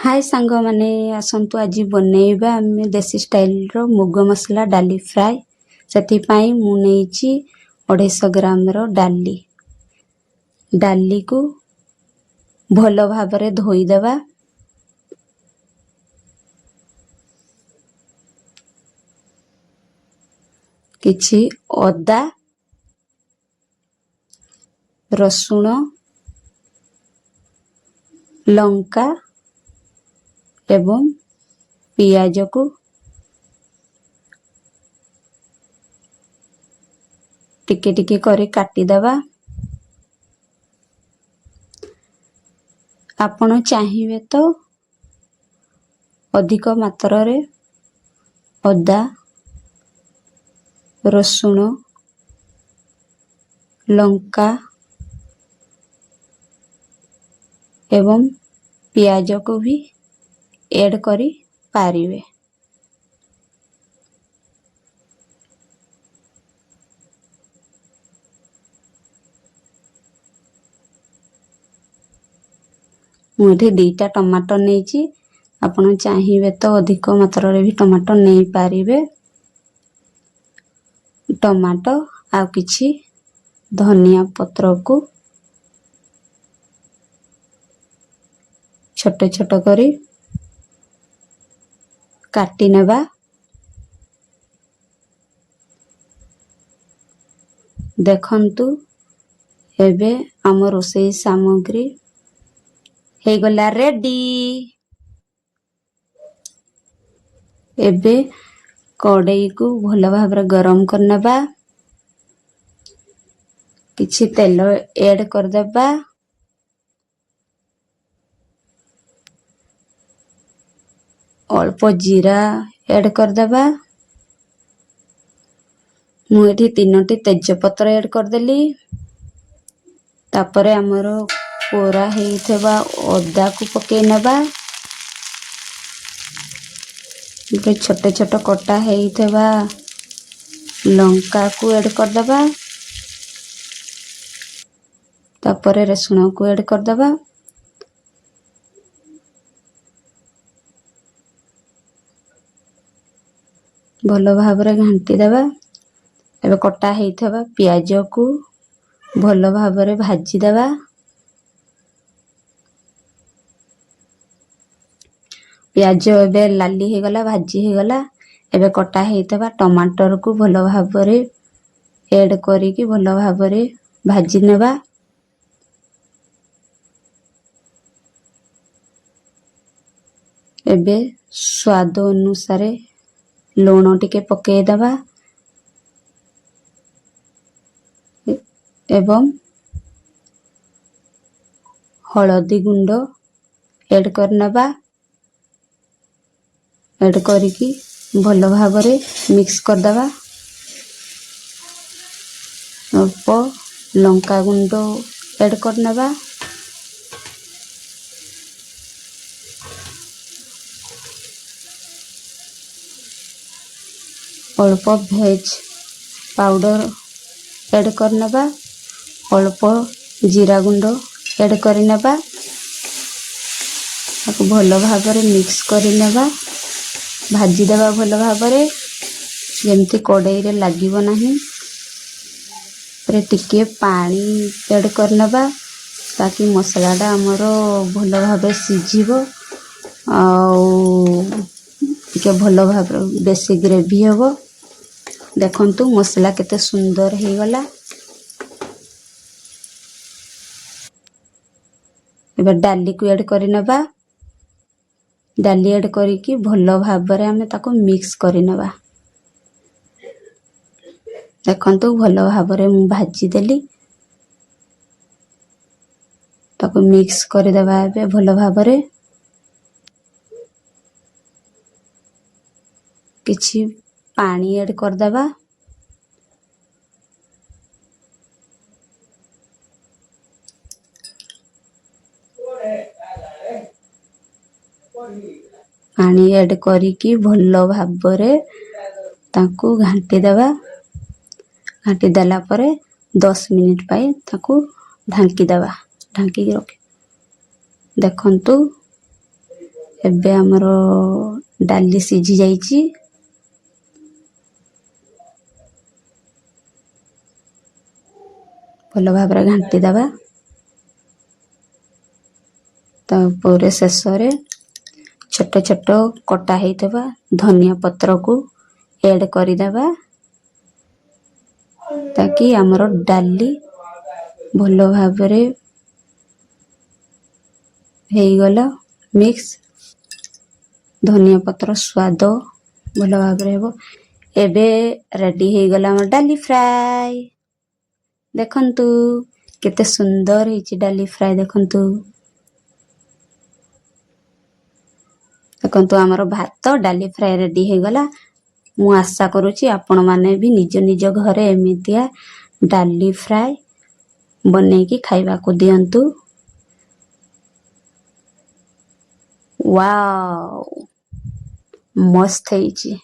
ହାଏ ସାଙ୍ଗମାନେ, ଆସନ୍ତୁ ଆଜି ବନେଇବା ଆମେ ଦେଶୀ ଷ୍ଟାଇଲର ମୁଗ ମସଲା ଡାଲି ଫ୍ରାଏ। ସେଥିପାଇଁ ମୁଁ ନେଇଛି 250 ଗ୍ରାମର ଡାଲି। ଡାଲିକୁ ଭଲ ଭାବରେ ଧୋଇଦେବା। କିଛି ଅଦା, ରସୁଣ, ଲଙ୍କା ଏବଂ ପିଆଜକୁ ଟିକେ ଟିକେ କରି କାଟିଦେବା। ଆପଣ ଚାହିଁବେ ତ ଅଧିକ ମାତ୍ରାରେ ଅଦା, ରସୁଣ, ଲଙ୍କା ଏବଂ ପିଆଜକୁ ବି ଏଡ଼୍ କରିପାରିବେ। ମୁଁ ଏଠି 2ଟା ଟମାଟୋ ନେଇଛି। ଆପଣ ଚାହିଁବେ ତ ଅଧିକ ମାତ୍ରାରେ ବି ଟମାଟୋ ନେଇପାରିବେ। ଟମାଟୋ ଆଉ କିଛି ଧନିଆ ପତ୍ରକୁ ଛୋଟ ଛୋଟ କରି କାଟି ନେବା। ଦେଖନ୍ତୁ, ଏବେ ଆମ ରୋଷେଇ ସାମଗ୍ରୀ ହେଇଗଲା ରେଡି। ଏବେ କଡ଼େଇକୁ ଭଲ ଭାବରେ ଗରମ କରିନେବା। କିଛି ତେଲ ଏଡ଼୍ କରିଦେବା। ଅଳ୍ପ ଜିରା ଏଡ଼୍ କରିଦେବା। ମୁଁ ଏଠି 3ଟି ତେଜପତ୍ର ଏଡ଼୍ କରିଦେଲି। ତାପରେ ଆମର କୋରା ହେଇଥିବା ଅଦାକୁ ପକେଇ ନେବା। ଗୋଟେ ଛୋଟ ଛୋଟ କଟା ହେଇଥିବା ଲଙ୍କାକୁ ଏଡ଼୍ କରିଦେବା। ତାପରେ ରସୁଣକୁ ଏଡ଼୍ କରିଦେବା। ଭଲ ଭାବରେ ଘାଣ୍ଟି ଦେବା। ଏବେ କଟା ହେଇଥିବା ପିଆଜକୁ ଭଲ ଭାବରେ ଭାଜିଦେବା। ପିଆଜ ଏବେ ଲାଲି ହେଇଗଲା, ଭାଜି ହେଇଗଲା। ଏବେ କଟା ହେଇଥିବା ଟମାଟରକୁ ଭଲ ଭାବରେ ଏଡ଼୍ କରିକି ଭଲ ଭାବରେ ଭାଜି ନେବା। ଏବେ ସ୍ୱାଦ ଅନୁସାରେ ଲୁଣ ଟିକେ ପକେଇଦେବା ଏବଂ ହଳଦୀ ଗୁଣ୍ଡ ଏଡ଼୍ କରିନେବା। ଏଡ଼୍ କରିକି ଭଲ ଭାବରେ ମିକ୍ସ କରିଦେବା। ଅଳ୍ପ ଲଙ୍କା ଗୁଣ୍ଡ ଏଡ଼୍ କରିନେବା। ଅଳ୍ପ ଭେଜ୍ ପାଉଡ଼ର ଏଡ଼୍ କରିନେବା। ଅଳ୍ପ ଜିରା ଗୁଣ୍ଡ ଏଡ଼୍ କରିନେବା। ତାକୁ ଭଲ ଭାବରେ ମିକ୍ସ କରିନେବା। ଭାଜିଦେବା ଭଲ ଭାବରେ, ଯେମିତି କଡ଼େଇରେ ଲାଗିବ ନାହିଁ। ତାପରେ ଟିକିଏ ପାଣି ଏଡ଼୍ କରିନେବା, ତାକି ମସଲାଟା ଆମର ଭଲ ଭାବରେ ସିଝିବ ଆଉ ଟିକେ ଭଲ ଭାବରେ ବେଶୀ ଗ୍ରେଭି ହେବ। ଦେଖନ୍ତୁ, ମସଲା କେତେ ସୁନ୍ଦର ହେଇଗଲା। ଏବେ ଡାଲିକୁ ଏଡ଼୍ କରିନେବା। ଡାଲି ଏଡ଼୍ କରିକି ଭଲ ଭାବରେ ଆମେ ତାକୁ ମିକ୍ସ କରିନେବା। ଦେଖନ୍ତୁ, ଭଲ ଭାବରେ ମୁଁ ଭାଜିଦେଲି। ତାକୁ ମିକ୍ସ କରିଦେବା ଏବେ ଭଲ ଭାବରେ। କିଛି ପାଣି ଏଡ଼୍ କରିଦେବା। ପାଣି ଏଡ଼୍ କରିକି ଭଲ ଭାବରେ ତାକୁ ଘାଣ୍ଟି ଦେବା। ଘାଣ୍ଟି ଦେଲା ପରେ 10 ମିନିଟ୍ ପାଇଁ ତାକୁ ଢାଙ୍କି ଦେବା। ଢାଙ୍କିକି ରଖି ଦେଖନ୍ତୁ, ଏବେ ଆମର ଡାଲି ସିଝି ଯାଇଛି। ଭଲ ଭାବରେ ଘାଣ୍ଟି ଦେବା। ତାପରେ ଶେଷରେ ଛୋଟ ଛୋଟ କଟା ହେଇଥିବା ଧନିଆ ପତ୍ରକୁ ଏଡ଼୍ କରିଦେବା, ତାକି ଆମର ଡାଲି ଭଲ ଭାବରେ ହେଇଗଲା ମିକ୍ସ। ଧନିଆ ପତ୍ର ସ୍ୱାଦ ଭଲ ଭାବରେ ହେବ। ଏବେ ରେଡ଼ି ହେଇଗଲା ଆମର ଡାଲି ଫ୍ରାଏ। ଦେଖନ୍ତୁ, କେତେ ସୁନ୍ଦର ହେଇଛି ଡାଲି ଫ୍ରାଏ। ଦେଖନ୍ତୁ, ଦେଖନ୍ତୁ, ଆମର ଭାତ ଡାଲି ଫ୍ରାଏ ରେଡ଼ି ହେଇଗଲା। ମୁଁ ଆଶା କରୁଛି ଆପଣମାନେ ବି ନିଜ ନିଜ ଘରେ ଏମିତିଆ ଡାଲି ଫ୍ରାଏ ବନେଇକି ଖାଇବାକୁ ଦିଅନ୍ତୁ। ୱାଓ, ମସ୍ତ ହେଇଛି।